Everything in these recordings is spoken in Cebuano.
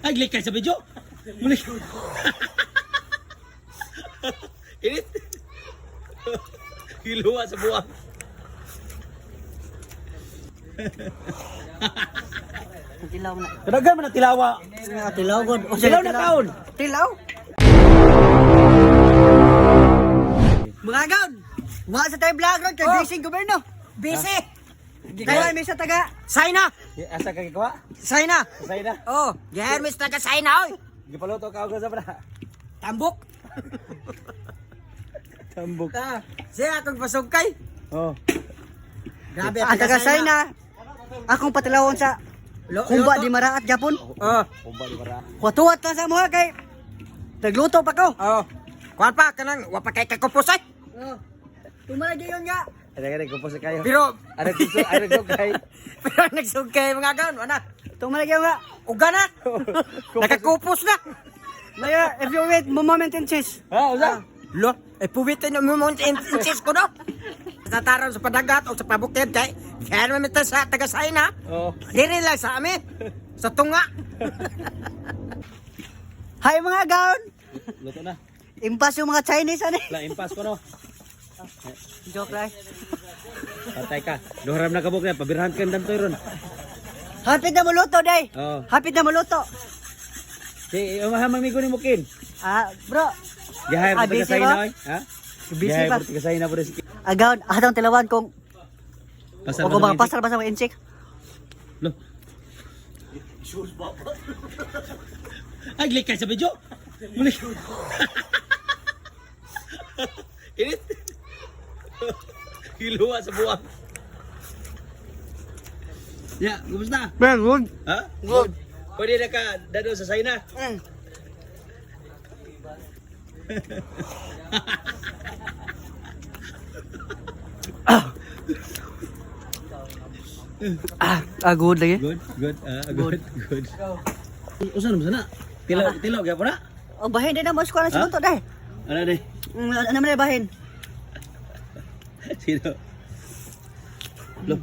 Ay, likay sa video. Muli. Init. Hiluwa sa buwang. Tilaw na. Kadagan man ang tilawa. Tilaw god. Tilaw na kaon. Tilaw. Mga gaon. Mga sa tayo vlog ron kay busy gobyerno. Busy. Kaya may sa taga China. Asa ka gikuha? China. Sa na. Oh, gihair mi sa taga China oy. Gipaluto ka og sa pra. Tambok. Tambok. Ta, siya akong pasugkay. Oh. Grabe ang taga China. Akong patilawon sa Kumba di maraat Japon. Oh, Kumba di para. Watuwat lang sa mga kay nagluto pa ko. oh. Kuan pa kanang wa pa kay kakupos ay. Oh. Tumalagi yun nga. Ada ka kupos kayo. Pero Ada kuso, ada kay. pero nagsugkay mga gaon wala. Tumalagi yun nga. Uga na. Nakakupos na. Maya, if you wait, moment and cheese. Ha, usa? Lo, ay puwitin mo mo inches ko no. Sa taron sa padagat o sa pabukid kay kaya naman ta sa taga China. Oh. Diri lang sa amin. Sa tunga. Hi mga gaon. Luto na. Impas yung mga Chinese ani. La impas ko no. Joke lang. Patay ka. Duharam na kabuk na pabirhan ka dantoy ron. Hapit na muluto day. Oh. Hapit na muluto. Si umahamang migo ni Mukin. Ah, bro. Gahayar Ah, po taga busy China ba? oy. Ha? Busy Gahayar pa. po taga China po si Agaon, atong tilawan kung Pasar o ba kung ng mga pasar ba sa mga insik. Lo. Ay, likay sa video. Muli. Init. Hiluwa sa buwang. Ya, kumusta? Very good. Ha? Good. Pwede na ka dado sa China. Ah, good lagi. Good, good, ah, good, good. Usa naman sana? Tilaw, tilaw gyapon na? Oh, bahin din na mo eskwela sa Ha? luto day. Ano di? Ano man bahin? Sino? Lo.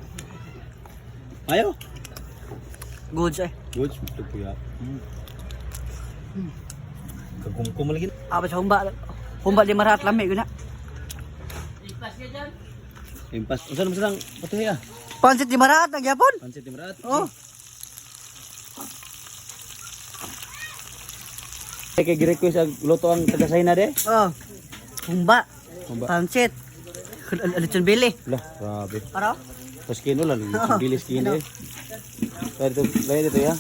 Ayo. Good say. Good, ito po ya. Kagumkum lagi. Apa sa humba? Humba di marat lami guna. Impas. Usa naman silang patuhi ah. Pansit di marat ang gyapon. Pansit di marat. Oh. Kay gi-request ang luto ang taga China de. Oh. Humba. Humba. Pansit. Lechon bili. Lah, grabe. Ano? Tapos kino lang, bilis kino eh. Lain dito, lain dito ya.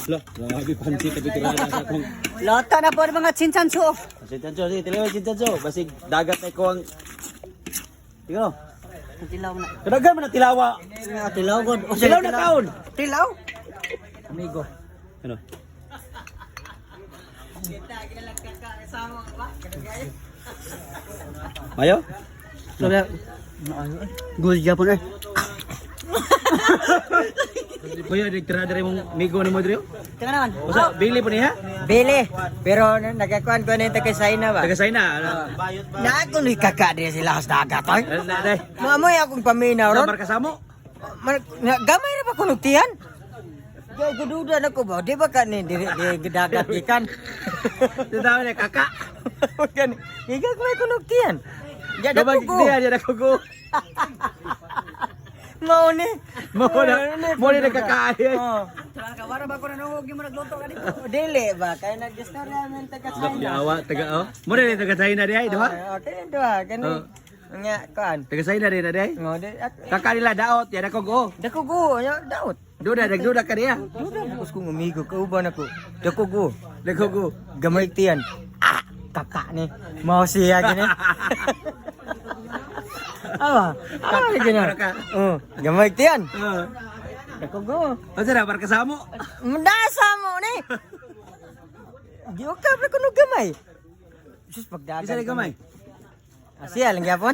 Lah, grabe pansit tapi tira na sa akong. Loto na po ang mga chinchancho. Pansit tanso, sige, tilaw pansit. Basig dagat na ikaw ang. Tingnan mo. Tilaw na. Kadagan man ang tilawa. Ah, tilaw god. O, Tilaw na kaon. Tilaw. Amigo. Ano? Mayo? Sabi, good gyapon eh. Kuya, nagtira diri mong migo ni mo diri. Teka naman. Usa, bili po niya? Bili. Pero nagakuan ko na yung taga China ba? Taga China. Ano? Na ako ni kaka diri sila sa dagat ay. Ano na, day? Maamoy akong paminaw ron. Ron. Kasamo. Gamay ra ba kunog tiyan? Gay gududa na ko ba? Di ba ka ni diri di dagat ikan? Tinawa niya, kaka. Gani. Giga ko may kunog tiyan. Diya Dabag ko. diya, diya ko go. Mao ni. Mo na, mo ni nagkakaay. Oh. Wala ba ko nanungog yung nagluto ka dito? Dili ba kay nag-istorya men taga China. Yawa, taga oh. Mo ni taga China di ay, duha. Oh, kini duha kani. Oh. Nga kuan. Taga China di na di ay. Ngo di Kaka nila daot, diya ko go. dako go nya daot. Duda, nagduda ka niya. Duda bukos kong amigo kauban ako. Dako go. Nagko go. Gamay tiyan. Ah, kaka ni. Mao siya gini. Awa, ah, gini. Kaka. Oh, gamay tiyan. Oh. Dako go. Unsa na bar kasamo? Nasa mo ni. Giukab ra kuno gamay. Sus pagdagan. Isa na gamay. Siya lang gyapon.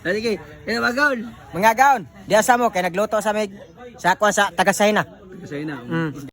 Sige, kaya bagaon. Mga gaon, diya sa mo kay nagluto sa mig sa kuan sa taga China. Taga China. Mm.